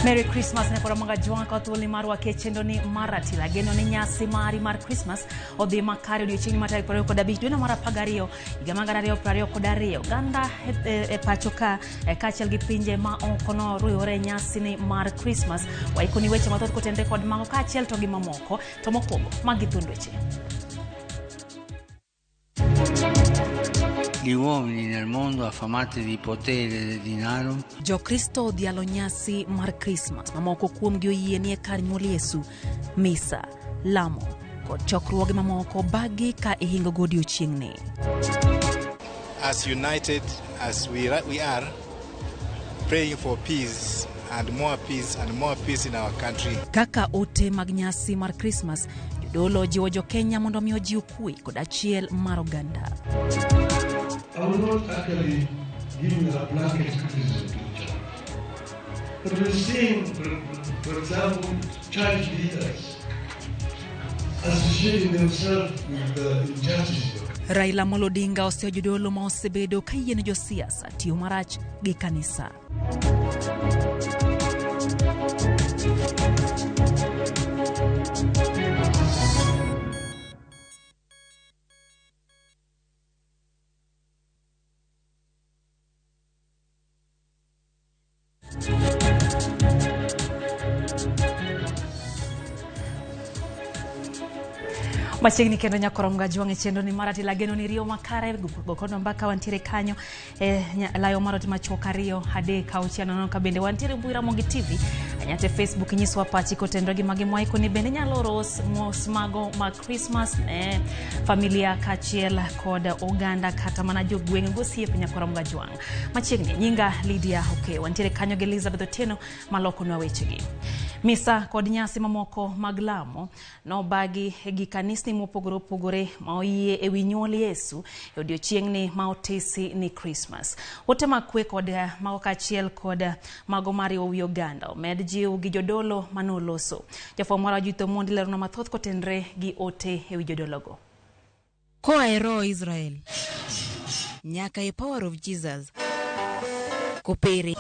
Merry Christmas ne koro mga jwang ka thuolo mar wake chenro ni mar ratila geno ni nyasi mari mar Christmas odhi makare odiochieng' mar tarik 25 dwe mar 12 higa mar 2022. Oganda e pacho ka kaachiel gi pinje ma oko noriwore e nyasi ni mar Christmas. Waikoni weche mathoth kotenre kod mago kaachiel to gi mamoko, to mokwongo magi thuond weche. Gli uomini nel mondo affamati di potere e di denaro. Jokristo odhialo nyasi mar Krismas ma moko kuomgi oyie ni e kar nyuol Yesu, misa, lamo kod chokruoge mamoko bagi ka ihingo go odiochieng'ni. As united as we are, praying for peace and more peace and more peace in our country. Kaka ote mag nyasi mar Krismas, jodolo jiwo jo-Kenya mondo mi ojiw kwe kod achiel mar oganda. I will not actually give a blanket criticism to the church. But we're seeing, for example, church leaders associating themselves with the injustice. Raila Amolo Odinga oseyo jodolo ma osebedo ka yiene josiasa tiyo marach gi kanisa. Machiegni kendo nyakoro mgajwang' e chenro ni mar Atila Geno ni riyo makare gokono mbaka wantiere kanyo e layo mar ot machuok 2 3 6 nono ka bende wantiere mbui Ramogi TV anyate Facebook nyiswa pachi kotenre gi magi mwaiko ni bende nyalo oro mos mago mag Christmas ne familia kaachiel kod oganda kata mana jogweng' gosiepe nyakoro mgajwang'. Machiegni nyinga Lydia Okeyo wantiere kanyo gi Elizabeth Otieno malokonwa wechegi. Misa kod nyasi mamoko mag lamo nobagi gi kanisni mopogore opogore ma oyie e wi nyuol Yesu e odiochieng'ni ma otisi ni Christmas. Ote mag kwe kod mago kaachiel kod mago mariwo wi oganda omed jiw gi jodolo manoloso. Jafwambo marwa Judith Omondi leronwa mathoth kotenre gi ote e wi jodologo. Koa e Roho Israel nyaka e Power of Jesus Kopere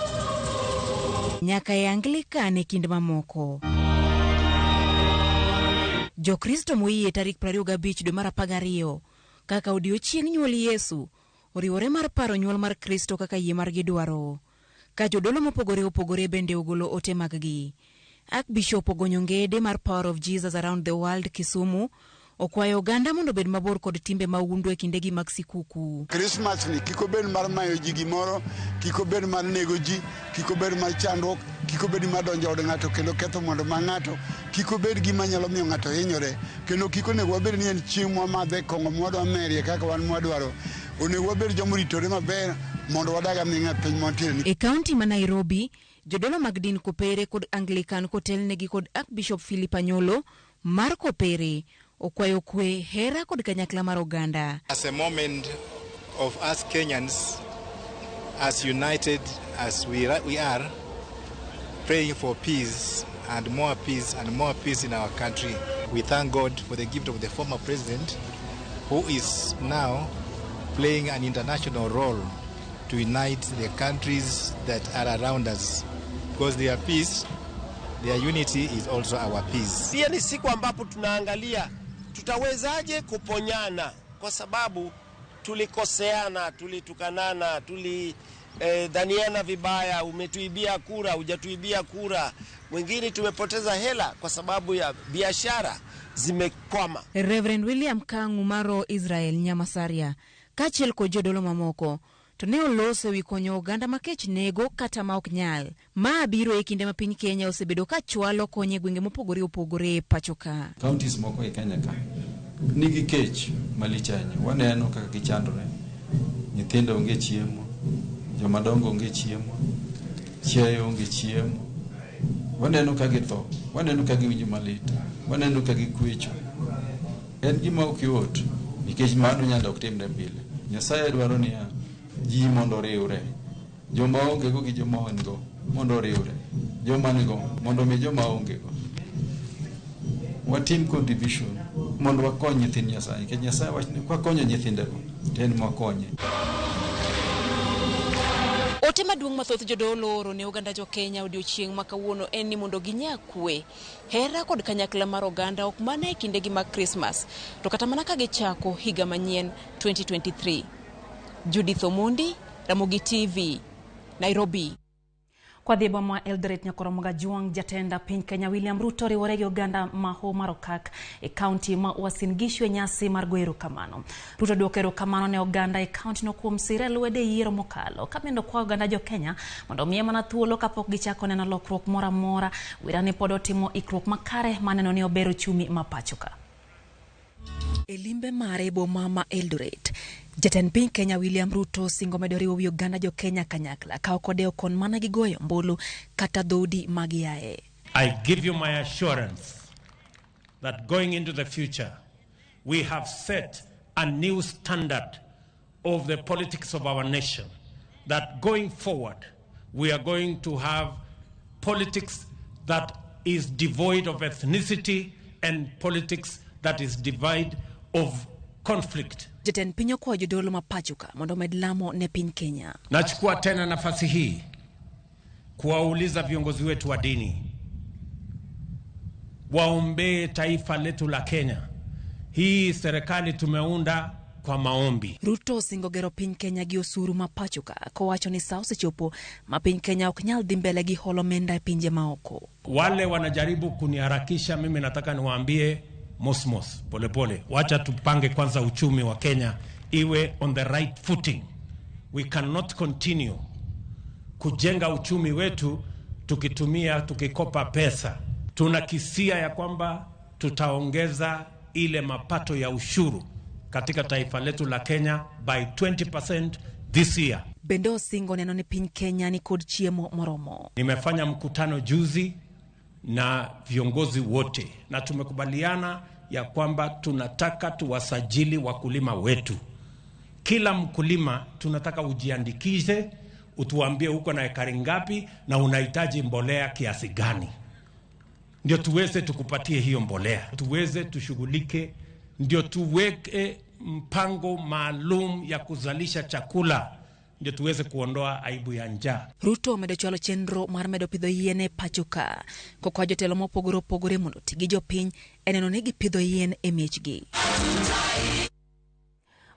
nyaka e Anglican e kind mamoko. Jokristo moyie tarik 25 dwe mar 12 kaka odiochieng' nyuol Yesu oriwore mar paro nyuol mar Kristo kaka yie margi dwaro. Ka jodolo mopogore opogore bende ogolo ote maggi. Archbishop ogonyo ngede mar Power of Jesus Around the World Kisumu okwayo oganda mondo obed mabor kod timbe mahundu e kindegi mag sikuku. Christmas ni kik obed mar mayo ji gimoro, kik obed mar nego ji, kik obed mar chandruok, kik obed mar donjo od ng'ato kendo ketho mondo ma ng'ato, kik obed gima nyalo miyo ng'ato hinyore, kendo kik onego wabed ni en chieng' mwamadhe kong'o mwadwa merie kaka wan mwadwaro. Onego wabed joma oritore maber mondo wadag aming'a e piny mwantiere ni. E kaunti ma Nairobi, jodolo mag din Kopere kod Anglican kotelnegi kod Archbishop Philip Anyolo mar Kopere okwayo kwe, hera kod kanyakla mar oganda. As a moment of us Kenyans, as united as we are, praying for peace and more peace and more peace in our country. We thank God for the gift of the former president, who is now playing an international role to unite the countries that are around us, because their peace, their unity is also our peace. Pia ni siku ambapo tunaangalia tutawezaje kuponyana, kwa sababu tulikoseana, tulitukanana, tulidhaniana vibaya, umetuibia kura, hujatuibia kura, mwingine tumepoteza hela kwa sababu ya biashara zimekwama. Reverend William Kang'u maro Israel Nyamasaria kaachiel kod jodolo mamoko to ne oloso ewi konyo oganda makech nego kata ma ok nyal. Ma biro e kinde ma piny Kenya osebedo ka chwalo kony e gwenge mopogore opogore e pacho ka. Counties moko e Kenya ka nigi kech malich ahinya. Waneno kaka gichandore. Nyithindo onge chiemo, jomadongo onge chiemo, chiaye onge chiemo. Waneno ka githo, waneno ka giwinjo malit, waneno ka gikwecho. En gima ok yot nikech mano nyalo ok timre pile. Nyasaye dwaro niya ji mondo oriwre, joma onge go gi joma nigo mondo oriwre, joma nigo mondo mi joma onge go. Watim contribution mondo wakony nyithind Nyasaye, nikech Nyasaye wacho ni kwakonyo nyithindego to en mwakonye. Ote maduong' mathoth jodolo oro ne oganda jo-Kenya odiochieng' ma kawuono en ni mondo ginya kwe, hera kod kanyakla mar oganda ok mana e kindegi mag Krismas, to kata mana ka gichako higa manyien 2023. Judith Omondi, Ramogi TV, Nairobi. Kwadhi e boma ma Eldoret nyakoromo Gajwang' jatend piny Kenya William Ruto riwore gi oganda ma Ho mar Okak e kaunti ma Uasin Gishu e nyasi mar goyo erokamano. Ruto duoko erokamano ne oganda e kaunti no kuom sire e lwedo e yiero mokalo. Ka bende okwayo oganda jo Kenya mondo omiye mana thuolo kapok gichako neno lokruok moro amora. Wira ni pod otimo ikruok makare maneno ni obero ochumi ma pacho ka. E limbe mare e boma ma Eldoret, jatend piny Kenya William Ruto singo medo riwo wi oganda jo Kenya kanyakla ka ok odewo kon mana gi goyo ombulu kata dhoudi ma giaye. I give you my assurance that going into the future, we have set a new standard of the politics of our nation. That going forward, we are going to have politics that is devoid of ethnicity and politics that is devoid of conflict. Jatend piny okwayo jodolo ma pacho ka mondo omed lamo ne piny Kenya. Nachukua tena nafasi hii kuwauliza viongozi wetu wa dini waombee taifa letu la Kenya. Hii serikali tumeunda kwa maombi. Ruto osingo gero piny Kenya gi osuru ma pacho ka kowacho ni sa osechopo ma piny Kenya ok nyal dhi mbele gi holo omenda e pinje maoko. Wale wanajaribu kuniharakisha mimi, nataka niwaambie mosmos, polepole, wacha tupange kwanza uchumi wa Kenya iwe on the right footing. We cannot continue kujenga uchumi wetu tukitumia tukikopa pesa. Tuna kisia ya kwamba tutaongeza ile mapato ya ushuru katika taifa letu la Kenya by 20% this year. Bende osingo neno ni piny Kenya ni kod chiemo moromo. Nimefanya mkutano juzi na viongozi wote na tumekubaliana ya kwamba tunataka tuwasajili wakulima wetu. Kila mkulima tunataka ujiandikishe, utuambie uko na ekari ngapi na unahitaji mbolea kiasi gani, ndio tuweze tukupatie hiyo mbolea, tuweze tushughulike, ndio tuweke mpango maalum ya kuzalisha chakula, ndio tuweze kuondoa aibu ya njaa. Ruto omedo chwalo chenro mar medo pidho yien e pacho ka kokwayo jotelo mopogore opogore mondo oti gi jopiny e neno ni gipidho yien e miechgi.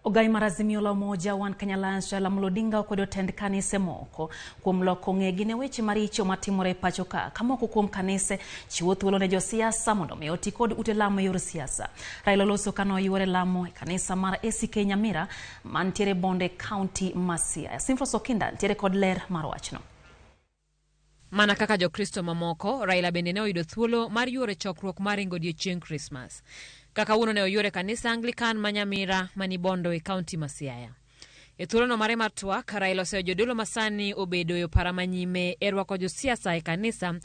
Ogai mar Azimio la Umoja One Kenya Alliance Raila Amolo Odinga okwedo tend kanise moko kuom loko ng'egi ne weche maricho matimore e pacho ka ka moko kuom kanise chiwo thuolo ne josiasa mondo mi oti kod ute lamo e yor siasa. Raila oloso kane oyuore lamo e kanisa mar ACK Nyamira mantiere Bonde County ma Siaya. Simfros Okinda ntiere kod ler mar wachno. Mana kaka Jokristo mamoko, Raila bende ne oyudo thuolo mar yuoro chokruok mar ringo odiechieng' Krismas. Kaka wuono ne oyuoro e kanisa Anglican ma Nyamira mani Bondo e kaunti ma Siaya. E thuolono mare mar twak, Raila oseyo jodolo masani obedo e opara manyime e rwako josiasa e kanisa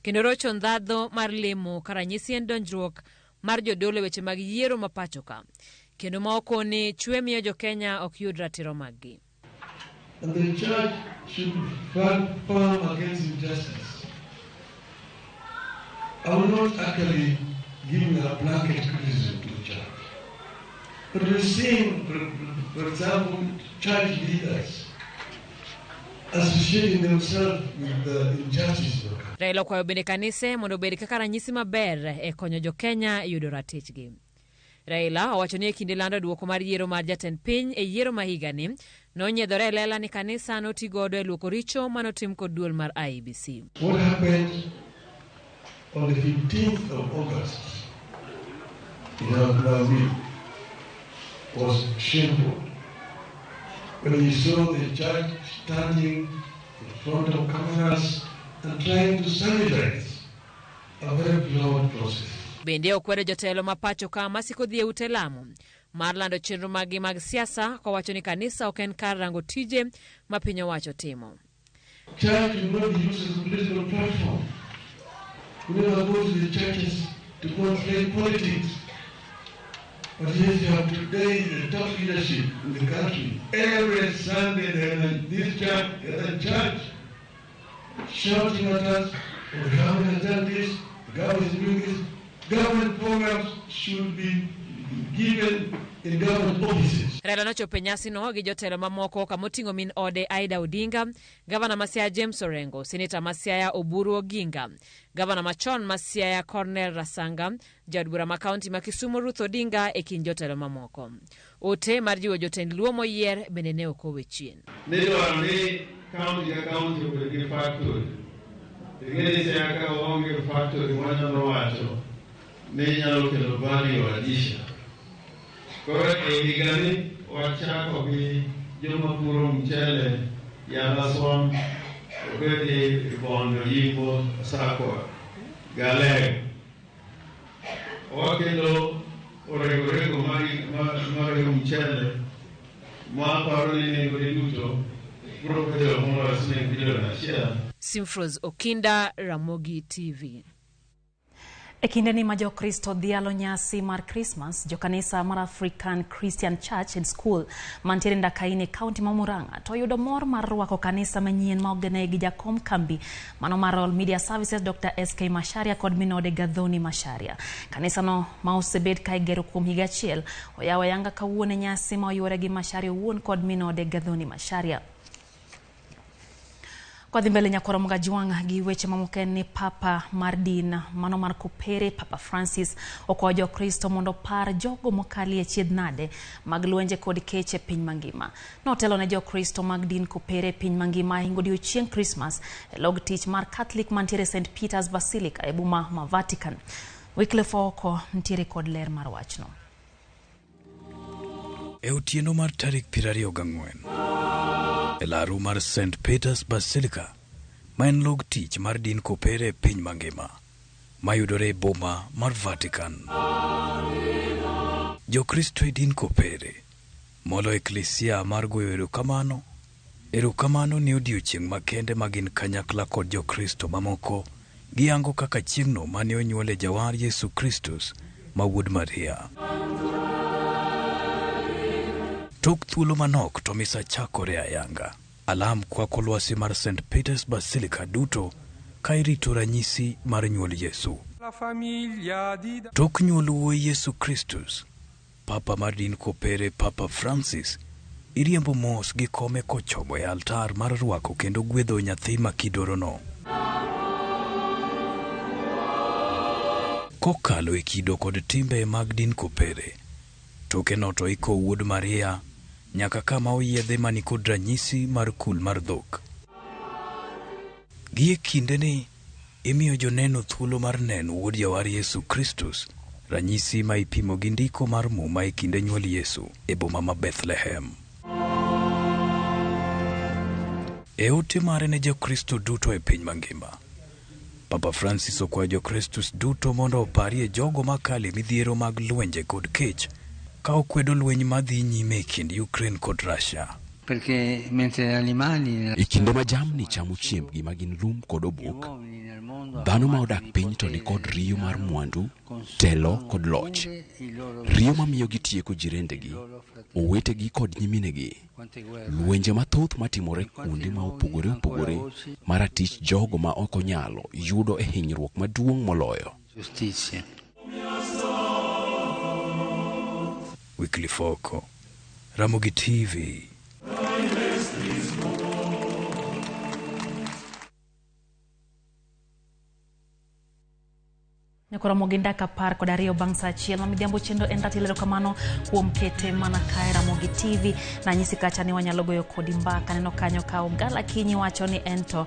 kendo rocho ndhadho mar lemo ka ranyisi en donjruok mar jodolo e weche mag yiero ma pacho ka. Kendo ma okoni chwe miyo jo-Kenya ok yud ratiro maggi. And the church should stand firm against injustice. I will not actually give a blanket criticism to the church. But we've seen, for example, church leaders associating themselves with the injustice. Raila okwayo bende kanise mondo obed kaka ranyisi maber e konyo jo-Kenya yudo ratichgi. Raila owacho ni e kinde lando duoko mar yiero mar jatend piny e yiero ma higani, nonyiedhore e lela ni kanisa noti godo e luoko richo manotim kod duol mar IEBC. What happened on the 15th of August in our view was shameful. When you saw the church standing in front of cameras and trying to sanitize a very flawed process. Bende okwedo jotelo ma pacho ka masiko dhi e ute lamo mar lando chenro maggi mag siasa kowacho ni kanisa ok en kar rango tije ma piny owacho timo. Church will not be used as a political platform. We never go to the churches to go and play politics. But yes, you have today the top leadership in the country. Every Sunday they're in this church, the other church, shouting at us, oh, the government has done this, the government is doing this. Government programs should be given in government offices. Raila nochopo e nyasino gi jotelo mamoko kamoting'o min ode Aida Odinga, gavana ma Siaya James Orengo, seneta ma Siaya Oburu Oginga, gavana machon ma Siaya Cornel Rasanga, jaod bura ma kaunti ma Kisumu Ruth Odinga e kind jotelo mamoko. Ote mar jiwo jotend Luo moyier bende ne ok owe chien. Nidwaro ni kaunti ka kaunti obed gi factory. Ing'e ni Siaya ka waonge factory mwanyalo wacho ni nyalo kelo value addition. Koro e higani wachako gi joma puro mchele Yala obed e Bondo, Yimbo, Sakwa, Galego. Wakelo orengo rengo marego mchele ma aparo ni nengone duto biro bedo moloyo siling bilion achiel. Simfros Okinda, Ramogi TV. E kindeni ma Jokristo dhialo nyasi mar Krismas, jokanisa mar African Christian Church and School mantiere Ndakaini e kaunti ma Murang'a to oyudo mor mar rwako kanisa manyien ma ogene gi jakom kambi mano mar Royal Media Services Dr. SK Macharia kod minode Gathoni Macharia. Kanisano ma osebed ka igero kuom higa achiel oyawo ayanga kawuono e nyasi ma oyuore gi Macharia owuon kod minode Gathoni Macharia. Kwadhi mbele nyakwaro Mgajwang' gi weche mamoko en ni Papa mar din mano mar Kopere Papa Francis okwayo Jokristo mondo opar jogo mokalie chiedh nade mag lwenje kod kech e piny mangima. Notelo ne Jokristo mag din Kopere e piny mangima hingo odiochieng' Krismas e log tich mar Catholic mantiere St Peter's Basilica e boma ma Vatican. Wycliffe Ooko nitiere kod ler mar wachno. E otieno mar tarik 24 e laru mar St Peter's Basilica, ma en log tich mar din Kopere e piny mangima, mayudore e boma mar Vatican. Jokristo e din Kopere molo eklesia mar goyo erokamano, erokamano ne odiochieng' makende ma gin kanyakla kod Jokristo mamoko giyango kaka chieng'no mane onyuole jawar Yesu Kristus ma wuod Maria. Tok thuolo manok to misa chakore ayanga. Alam kwako lwasi mar St Peter's Basilica duto ka irito ranyisi mar nyuol Yesu. Tok nyuol wuoyi Yesu Kristus, Papa mar din Kopere Papa Francis iriembo mos gi kome kochomo e altar mar rwako kendo gwedho nyathi ma kidorono. Kokalo e kido kod timbe mag din Kopere, tokeno to iko wuod Maria nyaka kama oyiedhe mani kod ranyisi mar kul mar dhok. Gie kindeni, imiyo joneno thuolo mar neno wuod jawar Yesu Kristus, ranyisi ma ipimo gi ndiko mar Muma e kinde nyuol Yesu e boma ma Bethlehem. E ote mare ne Jokristo duto e piny mangima, Papa Francis okwayo Jokristus duto mondo oparie jogo makale midhiero mag lwenje kod kech ka okwedo lweny madhi nyime e kind Ukraine kod Russia. Perché mentre gli animali E kinde ma jamni chamo chiembgi ma gin lum kod obok, dhano ma odak piny to nikod riyo mar mwandu, telo kod loch. Riyo mamiyo gitieko jirendegi, owetegi kod nyiminegi. Lwenje mathoth matimore kuonde ma opogore opogore ma ratich jogo ma ok onyalo yudo e hinyruok maduong' moloyo. giustizia. Wycliffe Ooko, Ramogi TV. Nyakoro Ramogi ndaka 12 bang' saa 1 ma midhiambo chenro en ratilo erokamano kuom kete mana kae Ramogi TV. Nanyisi kacha ni wanyalo goyo kodi mbaka. Aneno kanyo ka Ogala Kinyi wacho ni ento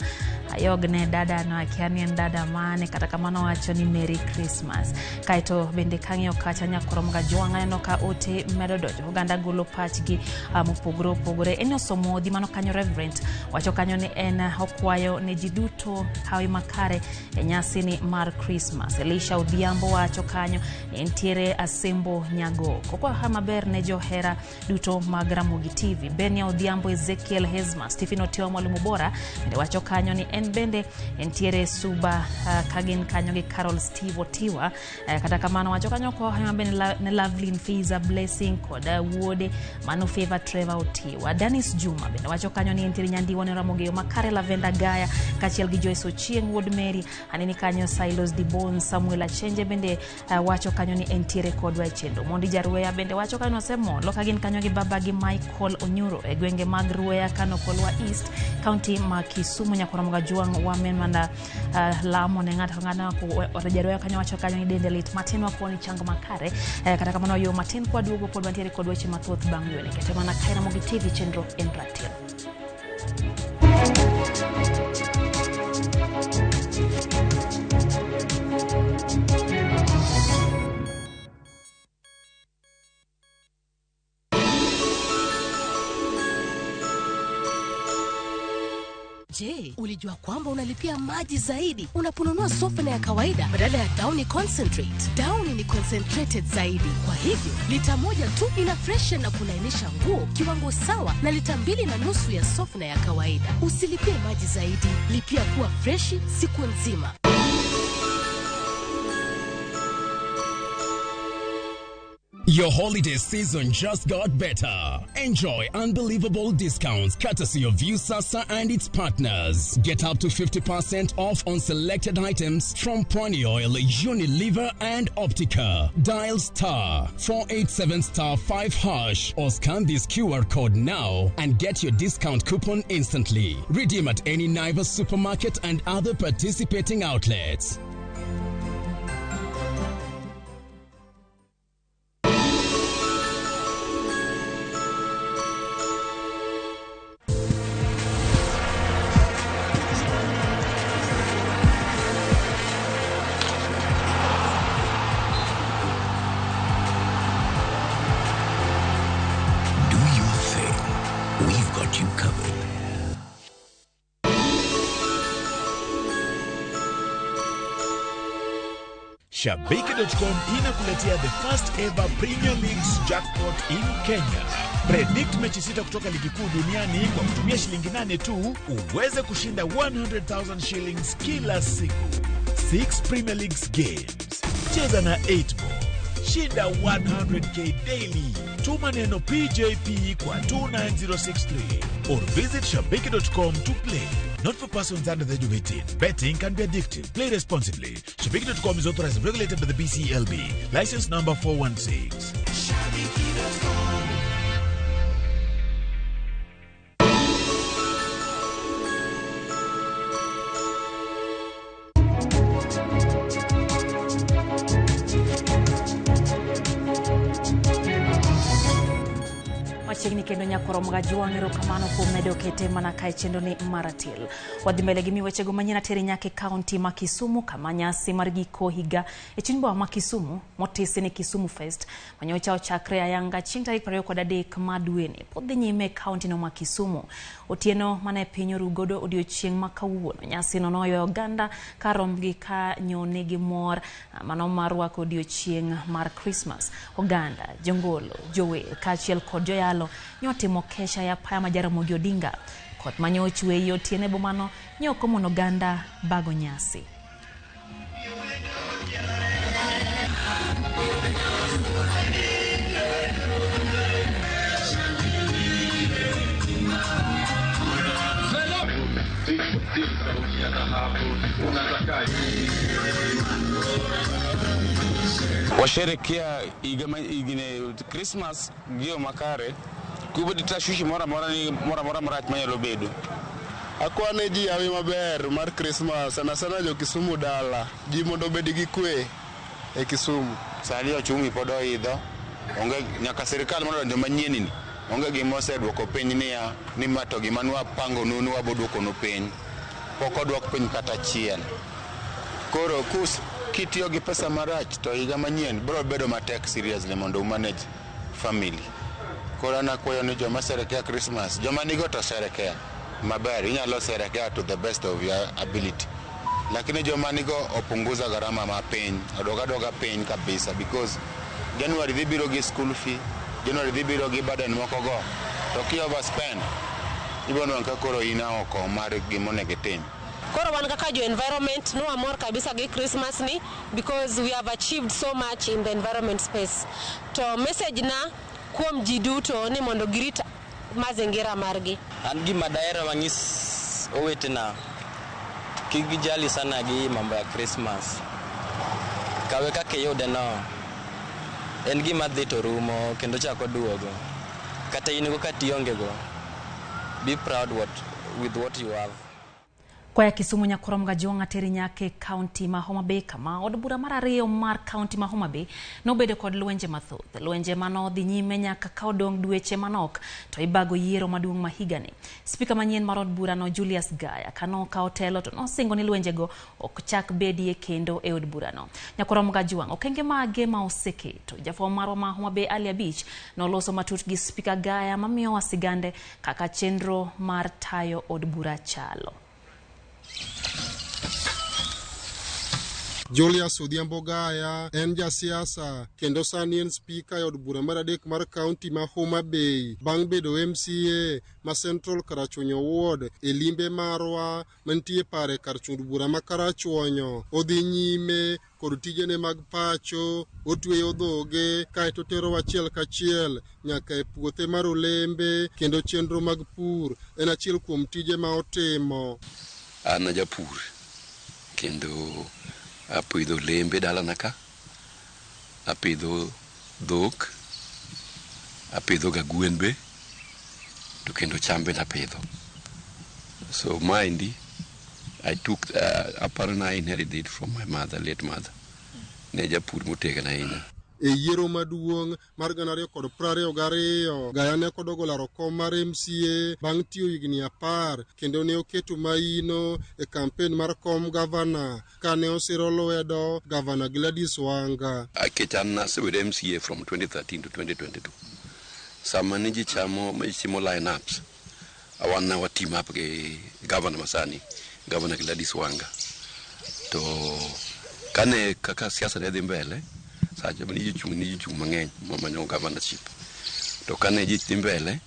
ayogne dada no akia ni en dada mane, kata kamano wacho ni Merry Christmas. Kaeto bende kang'iyo kacha nyakoro Mgajwang' aneno ka ote medo donjo. Oganda golo pachgi mopogore opogore. Enos Omodhi mano kanyo Reverend wacho kanyo ni en okwayo ne ji duto hawi makare e nyasi ni mar Christmas. Elisha Odhiambo wacho kanyo ni entiere Asembo Nyagok. Okwayo hawi maber ne johera duto mag Ramogi TV. Benia Odhiambo, Ezekiel Hezma, Stephen Otiwa mwalimu bora bende wacho kanyo ni en bende entiere Suba kagin kanyo gi Carol Steve Otiwa. Kata kamano wacho kanyo okwayo hawi maber ne Lovelyn Fiza Blessing kod wuode mano Favor Trevor Otiwa. Dennis Juma bende wacho kanyo ni entiere Nyandiwa ne Ramogi yo makare Lavenda Gaya kaachiel gi Joyce Ochieng wuod Mary. Aneni kanyo Silos Dibon, Samuel Kachenje bende wacho kanyo ni entiere kodwa e chenro. Mondi Jarueya bende wacho kanyo osemolo ka gin kanyo gi baba gi Michael Onyuro e gwenge mag Rueya Kano Kolwa East, kaunti ma Kisumu. Nyakoromoga Juang' wamen mana lamo ne ng'ato ng'ato. Jarueya kanyo wacho kanyo ni dende lit matin, wakoni chango makare. Kata kamano yo matin kwa duogo pod wantiere kod weche mathoth bang' yone kete mana kae Ramogi TV, chenro en ratil. Je, ulijua kwamba unalipia maji zaidi unaponunua softener ya kawaida badala ya Downy Concentrate? Downy ni concentrated zaidi, kwa hivyo lita 1 tu ina freshen na kulainisha nguo kiwango sawa na lita 2.5 ya softener ya kawaida. Usilipie maji zaidi, lipia kuwa freshi siku nzima. Your holiday season just got better. Enjoy unbelievable discounts courtesy of Viusasa and its partners. Get up to 50% off on selected items from Pwani Oil, Unilever and Optica. Dial *487*5# or scan this QR code now and get your discount coupon instantly. Redeem at any Naivas supermarket and other participating outlets. Shabiki.com inakuletea the first ever Premier League's jackpot in Kenya. Predict mechi 6 kutoka ligi kuu duniani kwa kutumia shilingi 8 tu uweze kushinda 100,000 shillings kila siku. 6 Premier Leagues games. Cheza na 8 ball. Shinda 100k daily. Tuma neno PJP kwa 29063 or visit shabiki.com to play. Not for persons under the age of 18. Betting can be addictive. Play responsibly. Shabiki.com is authorized and regulated by the BCLB. License number 416. Shabiki.com. Machiegni kendo nyakoromoga Juang' erokamano kuom medo kete mana kae chenro ni maratil. Wadhi mbele gi wechego manyien ateri nyaka e kaunti ma Kisumu kama nyasi mar giko higa e chuny boma ma Kisumu motisi ni Kisumu Fest manyocha ochakre ayanga chieng' tarik 23 ma dweni pod dhi nyime e kaunti no ma Kisumu. Otieno mana e piny orugodo odiochieng' ma kawuono nyasi no noywayo oganda karomgi ka nyone gi mor mano mar rwako odiochieng' mar Christmas. Oganda, jongolo, jower kaachiel kod joyalo nyotimo kesha ya apaya ma Jaramogi Odinga. Koth mane ochwe e otieno e bomano ne ok omono oganda bago nyasi. Washerekea igine Christmas gio makare kubedi tashwishi mora mora ni mora mora marach manyalo bedo. Akwane ji yawi maber mar Christmas sana sana jo Kisumu dala ji mondo obed gi kwe e Kisumu. Sani ochumi pod oidho, onge nyaka sirikal mondo donjo manyien ni onge gima oseduoko piny niya ni ma to gima nwapango nu ni waboduoko piny pok oduok piny kata achiel. Koro kus kitiyo gi pesa marach to higa manyien biro bedo matek seriously mondo umanage family. Koro an akwayo ni joma sherekea Christmas, joma nigo to sherekea maber, inyalo sherekea to the best of your ability. Lakini joma nigo opunguza gharama mapiny, odoga doga piny kabisa because January dhi biro gi school fee, January dhi biro gi burden moko go. To ki overspend, ibiro nwang'o ka koro in oko mar gima onego itim. Koro wan kaka jo environment no amor kabisa gi Christmas ni because we have achieved so much in the environment space. To message na kuom ji duto ni mondo girit mazingira margi. An gima dahero wanyis owetena kik gijali sana gi mambo ya Christmas. Kawe kaka iyude no. En gima dhi to rumo kendo chako duogo. Kata in go kata ionge go. Be proud with what you have. Kwaya Kisumu nyakorom Gajwang' ateri nyaka e kaunti ma Homa Bay kama od bura mar ariyo mar kaunti ma Homa Bay nobedo kod lwenje mathoth. Lwenje manodhi nyime nyaka ka odong' dweche manok to ibago yiero maduong' ma higani. Spika manyien mar od burano Julius Gaya kanokawo telo to nosingo ni lwenjego ok chak bedie kendo e od burano. Nyakorom Gajwang' okenge mage ma oseketo. Jafwambo marwa ma Homa Bay Ali Abich noloso matut gi Spika Gaya mamiyowa sigande kaka chenro mar tayo od bura chalo. Julius Odhiambo Gaya en jasiasa kendo sani en spika e od bura mar adek mar kaunti ma Homa Bay bang' bedo MCA ma Central Karachuonyo Ward e limbe marwa mantie pare kar chund bura ma Karachuonyo. Odhi nyime kod tijene mag pacho, otweyo dhoge kaeto otero achiel kachiel nyaka e puothe mar olembe kendo chenro mag pur en achiel kuom tije ma otimo. An japur kendo apidho olembe dalana ka, apidho dhok, apidho ga gwen be, to kendo cham bende apidho. So maendi I took aparo na inherited it from my mother, late mother. Ne japur motegno ahinya. E yiero maduong' mar 2022, Gaya ne kodogo laro kom mar MCA bang' tiyo higni 10 kendo ne oketo maino e kampen mar kom gavana kane osiro lwedo Gavana Gladys Wanga. Akech an nasebedo MCA from 2013 to 2022. Sama ne ji chamo timo line-ups, wan ne wa team up gi gavana masani, Gavana Gladys Wanga. To kane kaka siasa ne dhi mbele, sacha ni ji chung' mang'eny mamanyo governorship. To kane ji dhi mbele,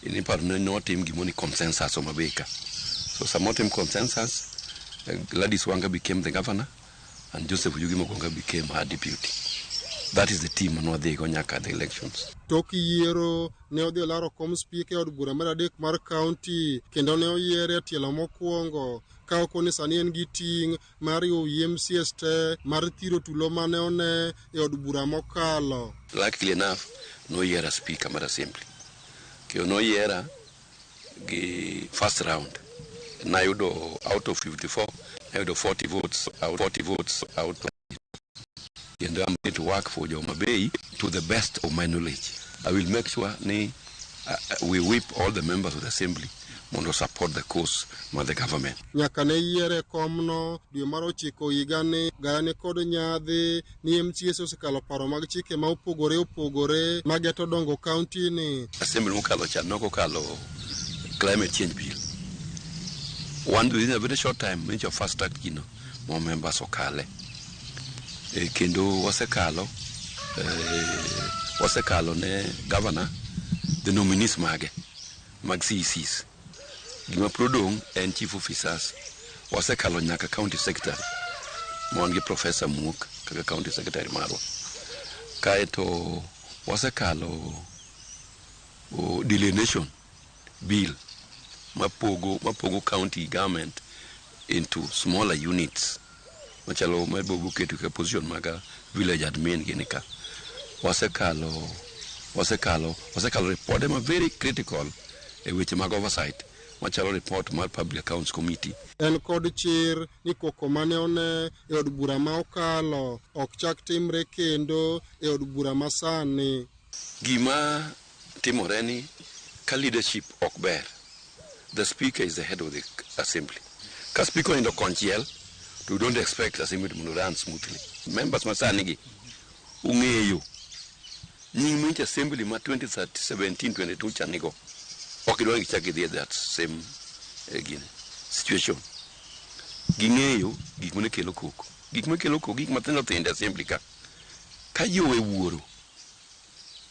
iniparo ni notim gimoro ni consensus Homa Bay ka. So sama otim consensus, Gladys Wanga became the governor and Joseph Oyugi Mogonga became her deputy. That is the team mane wadhigo nyaka the elections. Tok yiero ne odhi olaro kom spika e od bura mar adek mar kaunti kendo ne oyiere e tielo mokwongo ka oko ni sani en gi ting' mar riwo wi MCAs te mar thiro tulo mane one e od bura mokalo. Luckily enough, noyiera speaker mar assembly. Kendo noyiera gi first round. Nayudo out of 54, nayudo 40 votes out, 40 votes out. Kendo I'm ready to work for Homa Bay to the best of my knowledge. I will make sure ni we whip all the members of the assembly mondo support the cause mar the government. Nyaka ne yiere komno dwe mar 9 higani, Gaya ni kod nyadhi ni MCAs osekalo paro mag chike ma opogore opogore mageto dongo kaunti ni. Assembly mokalo cha nokokalo climate change bill. One within a very short time, mincho fast track gino mo members okale. Kendo wasekalo ne governor the nominees mage mag CECs. Gima pod odong' en chief officers. Wasekalo nyaka county secretary ma wan gi Professor Muok kaka county secretary marwa. Kaeto wasekalo delineation bill mapogo county government into smaller units machalo mabogo keto ka position maga village admin gini ka. Wasekalo report ma very critical e weche mag oversight machalo report mar Public Accounts Committee. En kod chir ni koko mane one e od bura ma okalo ok chak timre kendo e od bura masani. Gima timore ni ka leadership ok ber, the speaker is the head of the assembly. Ka speaker onindo konchiel, to we don't expect assembly to run smoothly. Members masani gi ung'eyo nying minch assembly ma 2017-22 cha nigo ok idwa gichak gidhi e that same gini situation. Ging'eyo gik mane kelo koko. Gik makelo koko, gik matindo tindo e assembly ka. Ka ji owe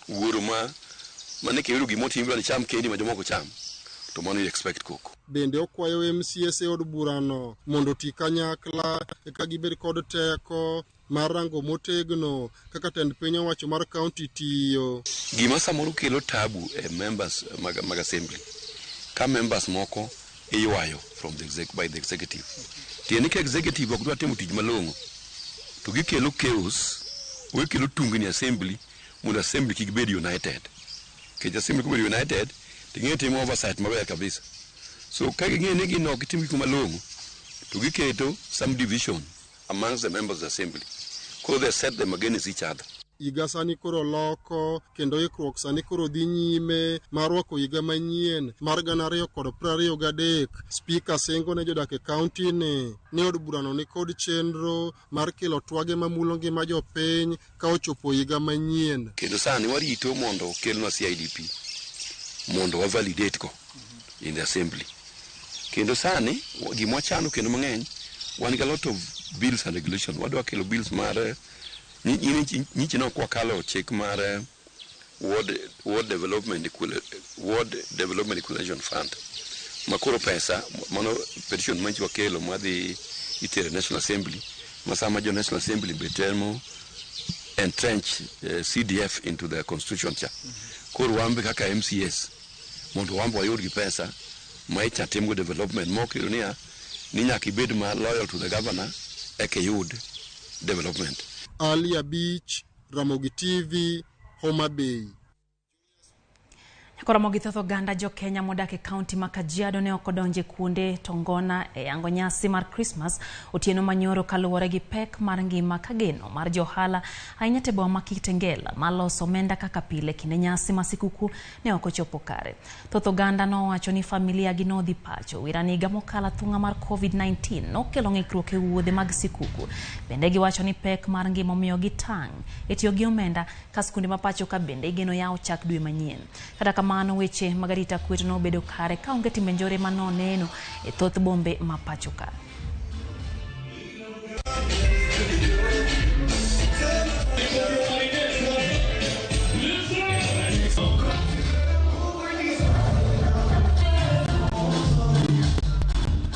wuoro ma ne kelo gimotim ni cham kendi ma jomoko cham, to mano you expect koko. Bende okwayo MCAs e od burano mondo oti kanyakla eka gibed kod teko mar rango motegno kaka tend piny owacho mar kaunti tiyo. Gima samoro kelo tabu e members mag assembly, ka members moko iywayo from the by the executive. Tiende ni ka executive ok dwa timo tich malong'o, To gikelo chaos, gikelo tungni assembly mondo assembly kik bed united. Nikech assembly kobedo united, to ging'e timo oversight maber kabisa. So ka ging'e ni gin ok gitim gik malong'o, to giketo some division amongst the members of the assembly. Koro they set them against each other. Higa sani koro loko kendo ikruok sani koro dhi nyime mar rwako higa manyien mar 2023. Spika singo ne jodak e kaunti ni ni od burano ni kod chenro mar kelo twage mamulo ngima jopiny ka ochopo higa manyien. Kendo sani warito mondo okelnwa CIDP mondo wa validate go in the assembly. Kendo sani gima wachano kendo mang'eny, wan gi a lot of bills and regulation. Wadwa kelo bills mar nyiche ne ok wakalo chik mar Ward Development Equalization Fund ma koro pesa mano petition manchi wakelo madhi itero e National Assembly ma sama jo National Assembly be temo entrench CDF into the constitution cha. Koro wan be kaka MCAs mondo wan be wayud gi pesa ma icha timgo development mok iyudo niya ni nyaka ibed ma loyal to the governor eka iyud development. Ali Abich, Ramogi TV, Homa Bay. Koromo gi thoth oganda jo Kenya modak e kaunti ma Kajiado ne ok odonjo e kuonde tongona e yango nyasi mar Krismas otieno manyoro kaluwore gi pek mar ngima ka geno mar johala ahinya te boma ma Kitengela maloso omenda kaka pile kinde nyasi ma sikuku ne ok ochopo kare. Thoth oganda nowacho ni familia gi nodhi pacho. Wirani higa mokalo athung'a mar COVID-19 nokelo ng'ikruok e wuodhe mag sikuku. Bende giwacho ni pek mar ngima omiyo gitang' e tiyo gi omenda ka skunde ma pacho ka bende igeno yawo chak dwe manyien. Kata kamano weche mag arita kwe to nobedo kare kaonge timbe njore manoneno e thoth bombe ma pacho ka.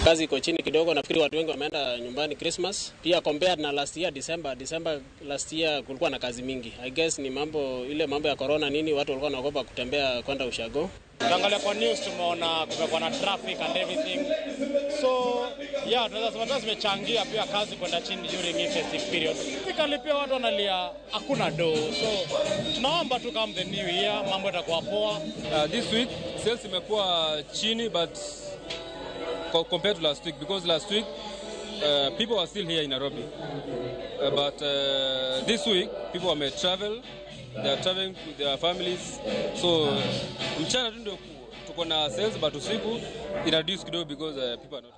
Kazi iko chini kidogo, nafikiri watu wengi wameenda nyumbani Christmas. Pia compared na last year December last year kulikuwa na kazi mingi. I guess ni mambo ile mambo ya corona nini, watu walikuwa wanaogopa kutembea kwenda ushago. Tuangalia kwa news tumeona kumekuwa na traffic and everything. So yeah, tunaweza sema zimechangia pia kazi kwenda chini during hii festive period. Basically pia watu wanalia hakuna do. So tunaomba tu come the new year mambo yatakuwa poa. This week sales imekuwa chini but compared to last week, because last week people were still here in Nairobi, but this week people may travel, they are traveling with their families, so mchana tu ndio tuko na sales but usiku ina reduce kidogo because people are not.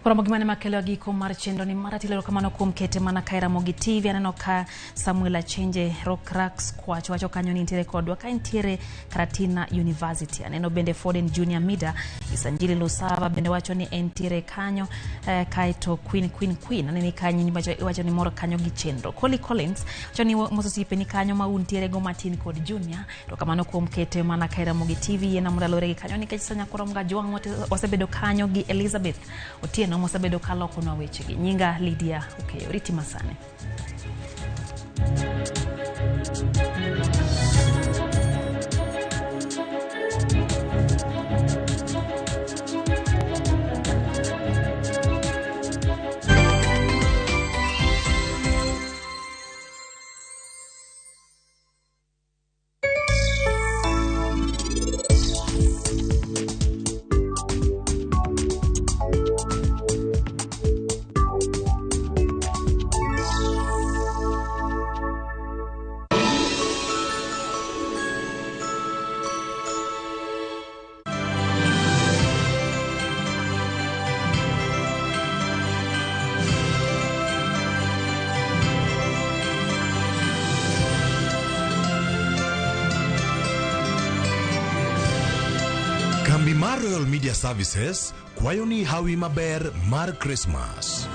Koromo gimane makelo giko mar chenro ni mar atilero kamano kuom kete mana ka e Ramogi TV. Aneno ka Samuel Achenje Rock Racks Kwach wacho kanyo ni nitiere kodwa ka nitiere Karatina University. Aneno bende Foden Junior Mida Isanjili Lusava bende wacho ni entiere kanyo, kaeto Queen Queen Queen aneni kanyo iwacho ni moro kanyo gi chenro. Collie Collins wacho ni moso osiepe ni kanyo ma untiere go Martin kod Junior. To kamano kuom kete mana ka e Ramogi TV yena mondo alore gi kanyo nikech sanya koromo ga Jwang' wasebedo kanyo gi Elizabeth Otieno mosebedo kalokonwa wechegi. Nyinga Lydia Okeyo, riti masane. Kambi mar Royal Media Services kwayo ni hawi maber mar Christmas.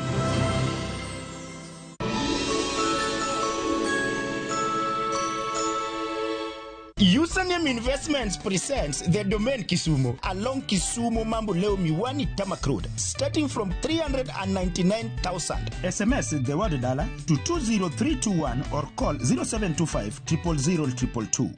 Username Investments presents the Domain Kisumu along Kisumu Mamboleo Miwani Tamak Road, starting from 399,000. SMS the word dollar to 20321 or call 0725 000 222.